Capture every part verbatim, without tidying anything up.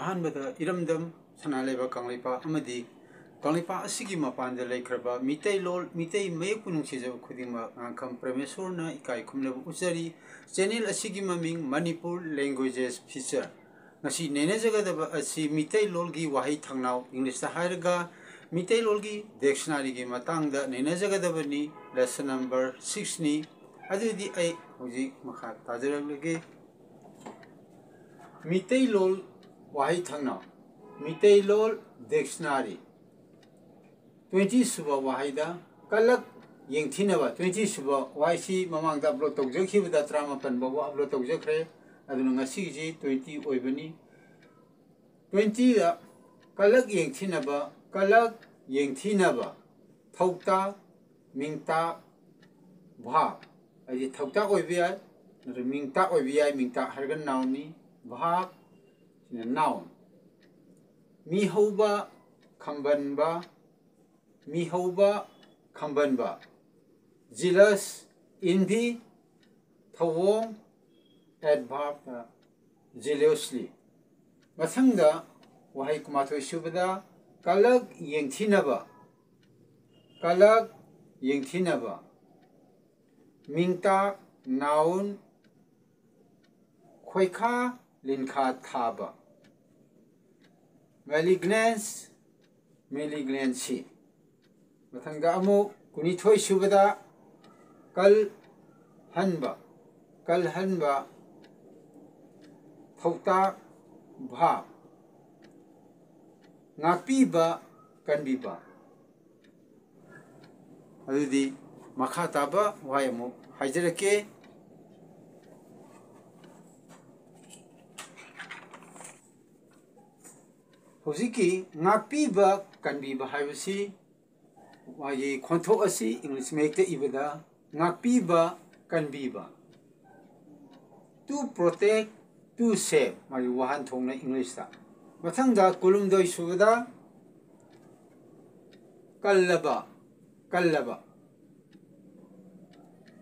ꯑꯍꯥꯟꯕꯗ ꯏꯔꯝꯗꯝ ꯁꯅꯥ ꯂꯩꯕꯥꯛ ꯀꯪꯂꯩꯄꯥꯛ ꯑꯃꯗꯤ ꯀꯪꯂꯩꯄꯥꯛ ꯑꯁꯤꯒꯤ ꯃꯄꯥꯟꯗ ꯂꯩꯈ꯭ꯔꯕ ꯃꯤꯇꯩꯂꯣꯟ, ꯃꯤꯇꯩ ꯃꯌꯦꯛꯄꯨ ꯅꯨꯡꯁꯤꯖꯕ ꯈꯨꯗꯤꯡꯃꯛ ꯉꯥꯡꯈꯝ ꯄ꯭ꯔꯃꯦꯁꯣꯔꯅ ꯏꯀꯥꯏ ꯈꯨꯝꯅꯕ ꯎꯠꯆꯔꯤ꯫ ꯆꯦꯅꯦꯜ ꯑꯁꯤꯒꯤ ꯃꯃꯤꯡ ꯃꯅꯤꯄꯨꯔ ꯂꯦꯡꯒ꯭ꯋꯦꯖꯦꯁ ꯐꯤꯆꯔ꯫ ꯉꯁꯤ ꯅꯩꯅꯖꯒꯗꯕ ꯑꯁꯤ ꯃꯤꯇꯩꯂꯣꯟꯒꯤ ꯋꯥꯍꯩ ꯊꯥꯡꯅꯥꯎ, ꯏꯪꯂꯤꯁꯇ ꯍꯥꯏꯔꯒ ꯃꯤꯇꯩꯂꯣꯟꯒꯤ ꯗꯤꯛꯁꯅꯥꯔꯤꯒꯤ ꯃꯇꯥꯡꯗ ꯅꯩꯅꯖꯒꯗꯕꯅꯤ꯫ ꯂꯦꯁꯟ ꯅꯝꯕꯔ ꯁꯤꯛꯁꯅꯤ꯫ ꯑꯗꯨꯗꯤ ꯑꯩ ꯍꯧꯖꯤꯛ ꯃꯈꯥ ꯇꯥꯖꯔꯛꯂꯒꯦ꯫ ꯃꯤꯇꯩꯂꯣꯟ ꯋꯥꯍꯩ ꯊꯥꯡꯅꯥꯎ, ꯃꯤꯇꯩꯂꯣꯟ ꯗꯤꯛꯁꯅꯥꯔꯤ꯫ ꯇ꯭ꯋꯦꯟꯇꯤ ꯁꯨꯕ ꯋꯥꯍꯩꯗ ꯀꯂꯛ ꯌꯦꯡꯊꯤꯅꯕ, ꯇ꯭ꯋꯦꯟꯇꯤ ꯁꯨꯕ ꯋꯥꯍꯩꯁꯤ ꯃꯃꯥꯡꯗ ꯑꯞꯂꯣꯗ ꯇꯧꯖꯈꯤꯕꯗ ꯇꯔꯥꯃꯥꯄꯟ ꯐꯥꯎꯕ ꯑꯞꯂꯣꯗ ꯇꯧꯖꯈ꯭ꯔꯦ꯫ ꯑꯗꯨꯅ ꯉꯁꯤꯒꯤꯁꯤ ꯇ꯭ꯋꯦꯟꯇꯤ ꯑꯣꯏꯕꯅꯤ꯫ ꯇ꯭ꯋꯦꯟꯇꯤꯗ ꯀꯂꯛ ꯌꯦꯡꯊꯤꯅꯕ, ꯀꯂꯛ ꯌꯦꯡꯊꯤꯅꯕ, ꯊꯧꯇꯥꯛ, ꯃꯤꯡꯇꯥꯛ, ꯚꯥꯕ꯫ ꯍꯥꯏꯗꯤ ꯊꯧꯇꯥꯛ ꯑꯣꯏꯕ ꯌꯥꯏ, ꯅꯠꯇ꯭ꯔꯒ ꯃꯤꯡꯇꯥꯛ ꯑꯣꯏꯕ ꯌꯥꯏ꯫ ꯃꯤꯡꯇꯥꯛ ꯍꯥꯏꯔꯒ ꯅꯥꯎꯟꯅꯤ, ꯚꯥꯕ ꯁꯤꯅ ꯅꯥꯎꯟ꯫ ꯃꯤꯍꯧꯕ, ꯈꯝꯕꯟꯕ, ꯃꯤꯍꯧꯕ, ꯈꯝꯕꯟꯕ꯫ ꯖꯤꯂꯁ, envy, ꯊꯧꯑꯣꯡ, adverb, jealously꯫ ꯃꯊꯪꯗ ꯋꯥꯍꯩ ꯀꯨꯟꯃꯥꯊꯣꯏ ꯁꯨꯕꯗ ꯀꯂꯛ ꯌꯦꯡꯊꯤꯅꯕ, ꯀꯂꯛ ꯌꯦꯡꯊꯤꯅꯕ꯫ ꯃꯤꯡꯇꯥꯛ, ꯅꯥꯎꯟ, ꯈꯣꯏꯈꯥ ꯂꯤꯟꯈꯥ ꯊꯥꯕ꯫ ꯃꯦꯂꯤꯒꯅꯦꯟꯁ, ꯃꯦꯂꯤꯒꯅꯦꯟꯁꯤ꯫ ꯃꯊꯪꯗ ꯑꯃꯨꯛ ꯀꯨꯟꯅꯤꯊꯣꯏ ꯁꯨꯕꯗ ꯀꯜꯍꯟꯕ, ꯀꯜꯍꯟꯕ, ꯊꯧꯇꯥꯛ, ꯚꯥꯕ꯫ ꯉꯥꯛꯄꯤꯕ, ꯀꯟꯕꯤꯕ꯫ ꯑꯗꯨꯗꯤ ꯃꯈꯥ ꯇꯥꯕ ꯋꯥꯍꯩ ꯑꯃꯨꯛ ꯍꯥꯏꯖꯔꯛꯀꯦ꯫ ꯍꯧꯖꯤꯛꯀꯤ ꯉꯥꯛꯄꯤꯕ, ꯀꯟꯕꯤꯕ ꯍꯥꯏꯕꯁꯤ ꯃꯥꯒꯤ ꯈꯣꯟꯊꯣꯛ ꯑꯁꯤ English ꯃꯌꯦꯛꯇ ꯏꯕꯗ ꯉꯥꯛꯄꯤꯕ, ꯀꯟꯕꯤꯕ꯫ To protect, to save, ꯃꯥꯒꯤ ꯋꯥꯍꯟꯊꯣꯛꯅ ꯏꯪꯂꯤꯁꯇ꯫ ꯃꯊꯪꯗ ꯀꯨꯟꯍꯨꯝꯗꯣꯏ ꯁꯨꯕꯗ ꯀꯜꯂꯕ, ꯀꯜꯂꯕ꯫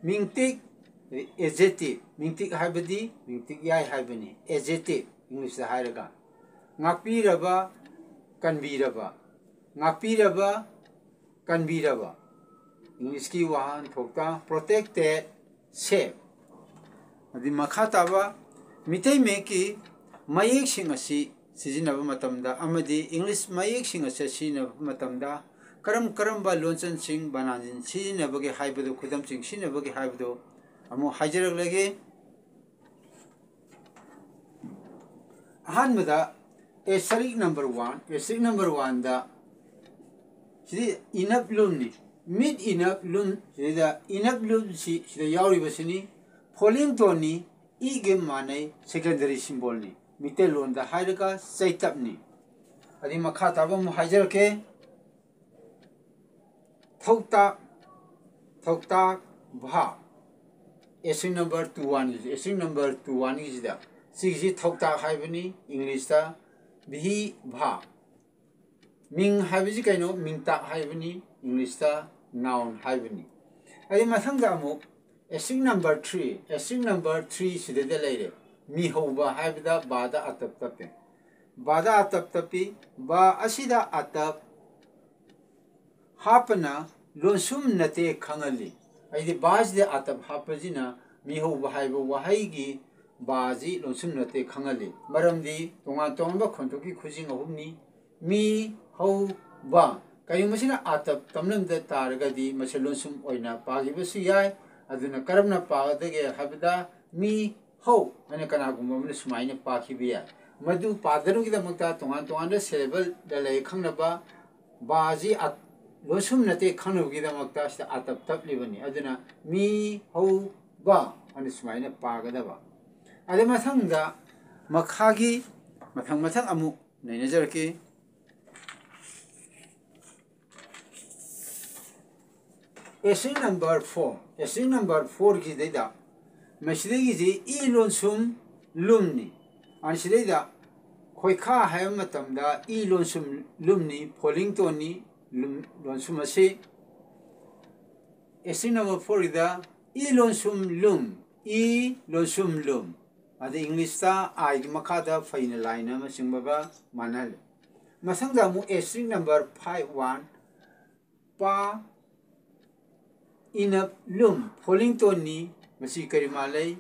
ꯃꯤꯡꯇꯤꯛ, adjective, ꯃꯤꯡꯇꯤꯛ ꯍꯥꯏꯕꯗꯤ ꯃꯤꯡꯇꯤꯛ ꯌꯥꯏ ꯍꯥꯏꯕꯅꯤ, adjective, ꯏꯪꯂꯤꯁꯇ ꯍꯥꯏꯔꯒ꯫ ꯉꯥꯛꯄꯤꯔꯕ, ꯀꯟꯕꯤꯔꯕ꯫ ꯉꯥꯛꯄꯤꯔꯕ, ꯀꯟꯕꯤꯔꯕ꯫ ꯏꯪꯂꯤꯁꯀꯤ ꯋꯥꯍꯟꯊꯣꯛꯇ protected, safe꯫ ꯑꯗꯨ ꯃꯈꯥ ꯇꯥꯕ ꯃꯤꯇꯩ ꯃꯌꯦꯛꯀꯤ ꯃꯌꯦꯛꯁꯤꯡ ꯑꯁꯤ ꯁꯤꯖꯤꯟꯅꯕ ꯃꯇꯝꯗ ꯑꯃꯗꯤ ꯏꯪꯂꯤꯁ ꯃꯌꯦꯛꯁꯤꯡ ꯑꯁꯤ ꯁꯤꯖꯤꯟꯅꯕ ꯃꯇꯝꯗ ꯀꯔꯝ ꯀꯔꯝꯕ ꯂꯣꯟꯆꯟꯁꯤꯡ ꯕꯅꯥꯟꯁꯤꯡ ꯁꯤꯖꯤꯟꯅꯕꯒꯦ ꯍꯥꯏꯕꯗꯨ, ꯈꯨꯗꯝꯁꯤꯡ ꯁꯤꯖꯤꯟꯅꯕꯒꯦ ꯍꯥꯏꯕꯗꯨ ꯑꯃꯨꯛ ꯍꯥꯏꯖꯔꯛꯂꯒꯦ꯫ ꯑꯍꯥꯟꯕꯗ asterisk number one, asterisk number one ꯗ ꯁꯤꯗꯤ ꯏꯅꯞ ꯂꯨꯝꯅꯤ꯫ ꯃꯤꯠ ꯏꯅꯞ ꯂꯨꯝ, ꯁꯤꯗ ꯏꯅꯞ ꯂꯨꯝꯁꯤ ꯁꯤꯗ ꯌꯥꯎꯔꯤꯕꯁꯤꯅꯤ꯫ Falling tone ꯅꯤ, ꯏꯒ ꯃꯥꯟꯅꯩ, secondary symbol ꯅꯤ꯫ ꯃꯤꯇꯩꯂꯣꯟꯗ ꯍꯥꯏꯔꯒ ꯆꯩꯇꯞꯅꯤ꯫ ꯑꯗꯩ ꯃꯈꯥ ꯇꯥꯕ ꯑꯃꯨꯛ ꯍꯥꯏꯖꯔꯛꯀꯦ꯫ ꯊꯧꯇꯥꯛ, ꯊꯧꯇꯥꯛ ꯚꯥ꯫ Asterisk number two one ꯒꯤꯁꯦ, asterisk number two one ꯒꯤꯁꯤꯗ ꯁꯤꯒꯤꯁꯤ ꯊꯧꯇꯥꯛ ꯍꯥꯏꯕꯅꯤ ꯏꯪꯂꯤꯁꯇ, ꯚꯤ ꯚꯥ꯫ ꯃꯤꯡ ꯍꯥꯏꯕꯁꯤ ꯀꯩꯅꯣ? ꯃꯤꯡꯇꯥꯛ ꯍꯥꯏꯕꯅꯤ ꯏꯪꯂꯤꯁꯇ, noun ꯍꯥꯏꯕꯅꯤ꯫ ꯑꯗꯩ ꯃꯊꯪꯗ ꯑꯃꯨꯛ asterisk number three, asterisk number three ꯁꯤꯗꯩꯗ ꯂꯩꯔꯦ꯫ ꯃꯤꯍꯧꯕ ꯍꯥꯏꯕꯗ ꯕꯥꯗ ꯑꯇꯞ ꯇꯞꯄꯦ꯫ ꯕꯥꯗ ꯑꯇꯞ ꯇꯞꯄꯤ꯫ ꯕꯥ ꯑꯁꯤꯗ ꯑꯇꯞ ꯍꯥꯞꯄꯅ ꯂꯣꯟꯁꯨꯝ ꯅꯠꯇꯦ ꯈꯪꯍꯜꯂꯤ꯫ ꯍꯥꯏꯗꯤ ꯕꯥꯁꯤꯗ ꯑꯇꯞ ꯍꯥꯞꯄꯁꯤꯅ ꯃꯤꯍꯧꯕ ꯍꯥꯏꯕ ꯋꯥꯍꯩꯒꯤ ꯕꯥꯁꯤ ꯂꯣꯟꯁꯨꯝ ꯅꯠꯇꯦ ꯈꯪꯍꯜꯂꯤ꯫ ꯃꯔꯝꯗꯤ ꯇꯣꯉꯥꯟ ꯇꯣꯉꯥꯟꯕ ꯈꯣꯟꯊꯣꯛꯀꯤ ꯈꯨꯖꯤꯡ ꯑꯍꯨꯝꯅꯤ꯫ ꯃꯤ, ꯍꯧ, ꯕꯥ꯫ ꯀꯔꯤꯒꯨꯝꯕ ꯁꯤꯅ ꯑꯇꯞ ꯇꯝꯂꯝꯗ ꯇꯥꯔꯒꯗꯤ ꯃꯁꯤ ꯂꯣꯟꯁꯨꯝ ꯑꯣꯏꯅ ꯄꯥꯈꯤꯕꯁꯨ ꯌꯥꯏ꯫ ꯑꯗꯨꯅ ꯀꯔꯝꯅ ꯄꯥꯒꯗꯒꯦ ꯍꯥꯏꯕꯗ ꯃꯤ, ꯍꯧ ꯍꯥꯏꯅ ꯀꯅꯥꯒꯨꯝꯕ ꯑꯃꯅ ꯁꯨꯃꯥꯏꯅ ꯄꯥꯈꯤꯕ ꯌꯥꯏ꯫ ꯃꯗꯨ ꯄꯥꯗꯅꯕꯒꯤꯗꯃꯛꯇ ꯇꯣꯉꯥꯟ ꯇꯣꯉꯥꯟꯕ syllable ꯗ ꯂꯩ ꯈꯪꯅꯕ ꯕꯥꯁꯤ ꯑ-, ꯂꯣꯟꯁꯨꯝ ꯅꯠꯇꯦ ꯈꯪꯅꯕꯒꯤꯗꯃꯛꯇ ꯁꯤꯗ ꯑꯇꯞ ꯇꯞꯂꯤꯕꯅꯤ꯫ ꯑꯗꯨꯅ ꯃꯤ, ꯍꯧ, ꯕꯥ ꯍꯥꯏꯅ ꯁꯨꯃꯥꯏꯅ ꯄꯥꯒꯗꯕ꯫ ꯑꯗꯩ ꯃꯊꯪꯗ ꯃꯈꯥꯒꯤ ꯃꯊꯪ ꯃꯊꯪ ꯑꯃꯨꯛ ꯅꯩꯅꯖꯔꯛꯀꯦ꯫ Asterisk number four, asterisk number four ꯒꯤꯁꯤꯗꯩꯗ ꯃꯁꯤꯗꯒꯤꯁꯤ E ꯂꯣꯟꯁꯨꯝ ꯂꯨꯝꯅꯤ꯫ ꯑꯁꯤꯗꯩꯗ ꯈꯣꯏꯈꯥ ꯍꯥꯏꯕ ꯃꯇꯝꯗ ꯏ ꯂꯣꯟꯁꯨꯝ ꯂꯨꯝꯅꯤ, falling tone ꯅꯤ, ꯂꯨꯝ, ꯂꯣꯟꯁꯨꯝ ꯑꯁꯤ꯫ Asterisk number four ꯒꯤꯗ ꯏ ꯂꯣꯟꯁꯨꯝ ꯂꯨꯝ, ꯏ ꯂꯣꯟꯁꯨꯝ ꯂꯨꯝ꯫ ꯑꯗ English ꯇ I ꯒꯤ ꯃꯈꯥꯗ ꯐꯩꯅ ꯂꯥꯏꯅ ꯑꯃ ꯆꯤꯡꯕꯒ ꯃꯥꯟꯅꯍꯜꯂꯤ꯫ ꯃꯊꯪꯗ ꯑꯃꯨꯛ asterisk number five one, ꯄꯥ ꯏꯅꯞ ꯂꯨꯝ falling tone ꯅꯤ꯫ ꯃꯁꯤ ꯀꯔꯤ ꯃꯥꯟꯅꯩ?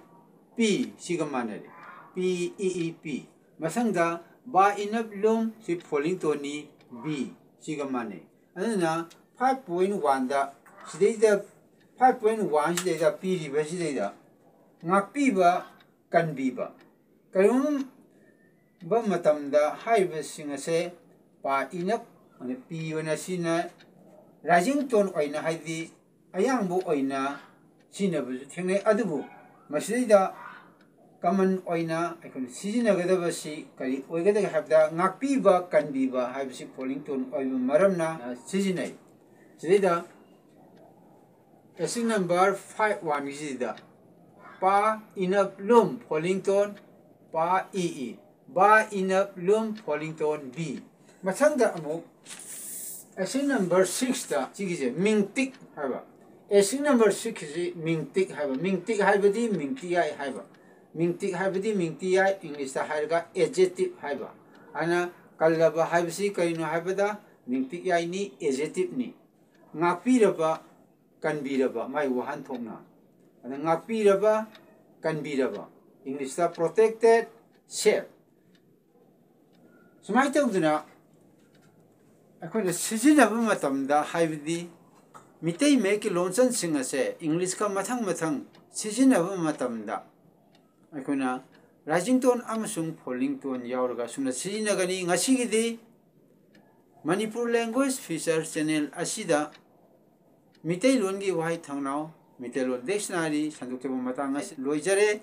P ꯁꯤꯒ ꯃꯥꯟꯅꯔꯦ꯫ P, E, E, P꯫ ꯃꯊꯪꯗ ꯕꯥ ꯏꯅꯞ ꯂꯨꯝ ꯁꯤ falling tone ꯅꯤ꯫ B ꯁꯤꯒ ꯃꯥꯟꯅꯩ꯫ ꯑꯗꯨꯅ five point one ꯗ ꯁꯤꯗꯩꯗ, five point one ꯁꯤꯗꯩꯗ ꯄꯤꯔꯤꯕ ꯁꯤꯗꯩꯗ ꯉꯥꯛꯄꯤꯕ, ꯀꯟꯕꯤꯕ꯫ ꯀꯔꯤꯒꯨꯝꯕ ꯃꯇꯝꯗ ꯍꯥꯏꯔꯤꯕꯁꯤꯡ ꯑꯁꯦ ꯄꯥ ꯏꯅꯞ ꯑꯣꯏꯅ, P ꯑꯣꯏꯅ ꯁꯤꯖꯤꯟꯅ, rising tone ꯑꯣꯏꯅ, ꯍꯥꯏꯗꯤ ꯑꯌꯥꯡꯕ ꯑꯣꯏꯅ ꯁꯤꯖꯤꯟꯅꯕꯁꯨ ꯊꯦꯡꯅꯩ꯫ ꯑꯗꯨꯕꯨ ꯃꯁꯤꯗꯩꯗ common ꯑꯣꯏꯅ ꯑꯩꯈꯣꯏꯅ ꯁꯤꯖꯤꯟꯅꯒꯗꯕꯁꯤ ꯀꯔꯤ ꯑꯣꯏꯒꯗꯒꯦ ꯍꯥꯏꯕꯗ, ꯉꯥꯛꯄꯤꯕ, ꯀꯟꯕꯤꯕ ꯍꯥꯏꯕꯁꯤ falling tone ꯑꯣꯏꯕ ꯃꯔꯝꯅ ꯁꯤꯖꯤꯟꯅꯩ꯫ ꯁꯤꯗꯩꯗ asterisk number five one ꯒꯤꯁꯤꯗ ꯄꯥ ꯏꯅꯞ ꯂꯨꯝ falling tone, ꯄꯥ ꯏ ꯏ, ꯕꯥ ꯏꯅꯞ ꯂꯨꯝ falling tone B꯫ ꯃꯊꯪꯗ ꯑꯃꯨꯛ asterisk number six ꯇ ꯁꯤꯒꯤꯁꯦ ꯃꯤꯡꯇꯤꯛ ꯍꯥꯏꯕ꯫ Asterisk number six ꯁꯤ ꯃꯤꯡꯇꯤꯛ ꯍꯥꯏꯕ꯫ ꯃꯤꯡꯇꯤꯛ ꯍꯥꯏꯕꯗꯤ ꯃꯤꯡꯇꯤ ꯌꯥꯏ ꯍꯥꯏꯕ꯫ ꯃꯤꯡꯇꯤꯛ ꯍꯥꯏꯕꯗꯤ ꯃꯤꯡꯇꯤ ꯌꯥꯏ, English ꯇ ꯍꯥꯏꯔꯒ adjective ꯍꯥꯏꯕ꯫ ꯑꯗꯨꯅ ꯀꯜꯂꯕ ꯍꯥꯏꯕꯁꯤ ꯀꯔꯤꯅꯣ ꯍꯥꯏꯕꯗ ꯃꯤꯡꯇꯤꯛ ꯌꯥꯏꯅꯤ, adjective ꯅꯤ꯫ ꯉꯥꯛꯄꯤꯔꯕ, ꯀꯟꯕꯤꯔꯕ, ꯃꯥꯏ ꯋꯥꯍꯟꯊꯣꯛꯅ꯫ ꯑꯗ ꯉꯥꯛꯄꯤꯔꯕ, ꯀꯟꯕꯤꯔꯕ, English ꯇ protected, saved꯫ ꯁꯨꯃꯥꯏꯅ ꯇꯧꯗꯅ ꯑꯩꯈꯣꯏꯅ ꯁꯤꯖꯤꯟꯅꯕ ꯃꯇꯝꯗ, ꯍꯥꯏꯕꯗꯤ ꯃꯤꯇꯩ ꯃꯌꯦꯛꯀꯤ ꯂꯣꯟꯆꯟꯁꯤꯡ ꯑꯁꯦ English ꯀ ꯃꯊꯪ ꯃꯊꯪ ꯁꯤꯖꯤꯟꯅꯕ ꯃꯇꯝꯗ ꯑꯩꯈꯣꯏꯅ rising tone ꯑꯃꯁꯨꯡ falling tone ꯌꯥꯎꯔꯒ ꯁꯨꯝꯅ ꯁꯤꯖꯤꯟꯅꯒꯅꯤ꯫ ꯉꯁꯤꯒꯤꯗꯤ ꯃꯅꯤꯄꯨꯔ Language Feature channel ꯑꯁꯤꯗ ꯃꯤꯇꯩꯂꯣꯟꯒꯤ ꯋꯥꯍꯩ ꯊꯧꯅꯥꯎ, ꯃꯤꯇꯩꯂꯣꯟ dictionary ꯁꯟꯗꯣꯛꯆꯕ ꯃꯇꯥꯡ ꯑꯁꯤ ꯂꯣꯏꯖꯔꯦ꯫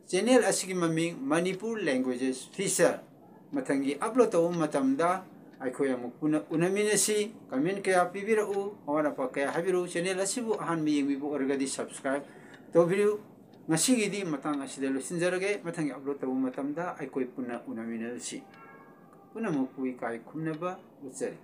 Channel ꯑꯁꯤꯒꯤ ꯃꯃꯤꯡ ꯃꯅꯤꯄꯨꯔ Languages Feature꯫ ꯃꯊꯪꯒꯤ upload ꯇꯧꯕ ꯃꯇꯝꯗ ꯑꯩꯈꯣꯏ ꯑꯃꯨꯛ ꯄꯨꯟꯅ ꯎꯅꯃꯤꯟꯅꯁꯤ꯫ Comment ꯀꯌꯥ ꯄꯤꯕꯤꯔꯛꯎ, ꯑꯋꯥꯠ ꯑꯄꯥ ꯀꯌꯥ ꯍꯥꯏꯕꯤꯔꯛꯎ꯫ Channel ꯑꯁꯤꯕꯨ ꯑꯍꯥꯟꯕ ꯌꯦꯡꯕꯤꯕ ꯑꯣꯏꯔꯒꯗꯤ subscribe ꯇꯧꯕꯤꯌꯨ꯫ ꯉꯁꯤꯒꯤꯗꯤ ꯃꯇꯥꯡ ꯑꯁꯤꯗ ꯂꯣꯏꯁꯤꯟꯖꯔꯒꯦ꯫ ꯃꯊꯪꯒꯤ upload ꯇꯧꯕ ꯃꯇꯝꯗ ꯑꯩꯈꯣꯏ ꯄꯨꯟꯅ ꯎꯅꯃꯤꯟꯅꯔꯁꯤ꯫ ꯄꯨꯝꯅꯃꯛꯄꯨ ꯏꯀꯥꯏ ꯈꯨꯝꯅꯕ ꯎꯠꯆꯔꯤ꯫